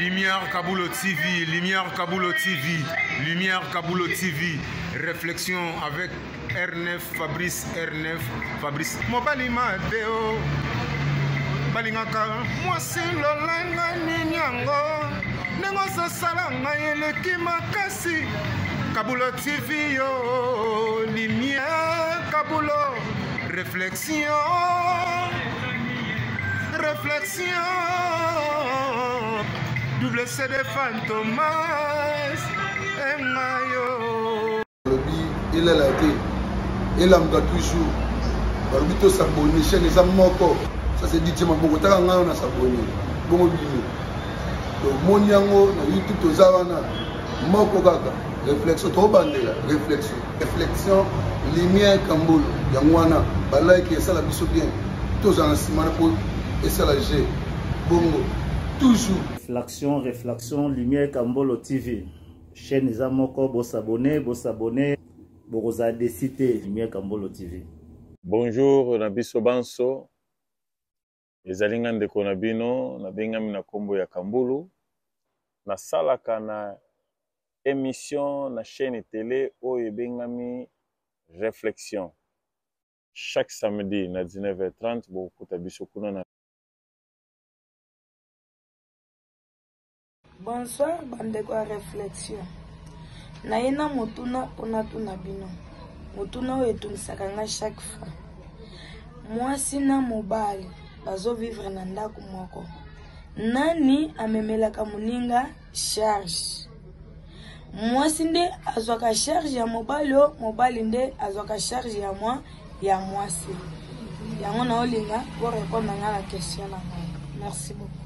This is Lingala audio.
Lumière Kabulo TV, Lumière Kabulo TV, Lumière Kabulo TV. Réflexion avec R9 Fabrice R9 Fabrice. Mobali Mateo. balingaka mwasi lolenge nini yango ndenge ozosala ngai eleki makasi kabulo tv yo lumière kabulo réflexion réflexion double cd fantomas engayo balobi elala te elamuka toujours balobi tosabone chaîne eza moko ça c'est dj maboko taka ngai wana sabone bongo bino tomoni yango na youtube toza wana moko kaka réflexion tobandela réflexion réflexion lumière kambolo yango wana balike esala biso bien tozala na nsima na mpo esala g bongo toujours réflexion réflexion lumière kambolo tv chaîne eza moko bosabone bosabone bokozala desi te lumière kambolo tv bonjour na biso banso Ezali nga ndeko na bino, nabengami na kombo ya Kambulu. Nasalaka na emission na chaine tele oyo ebengami Reflexion. Chaque samedi na 19h30 bokokuta biso kuna na. Bonsoir bandeko ya reflexion. Naye na motuna mpo natuna bino. Motuna oyo etungisaka ngai chaque fois. Mwasi na mobali bazo vivre na ndako moko. Nani amemelaka moninga charge? Mwasi nde azwaka charge ya mobali o mobali nde azwaka charge ya mwa ya mwasi. Yango naolinga bo répondre nga na question na ngai. Merci beaucoup.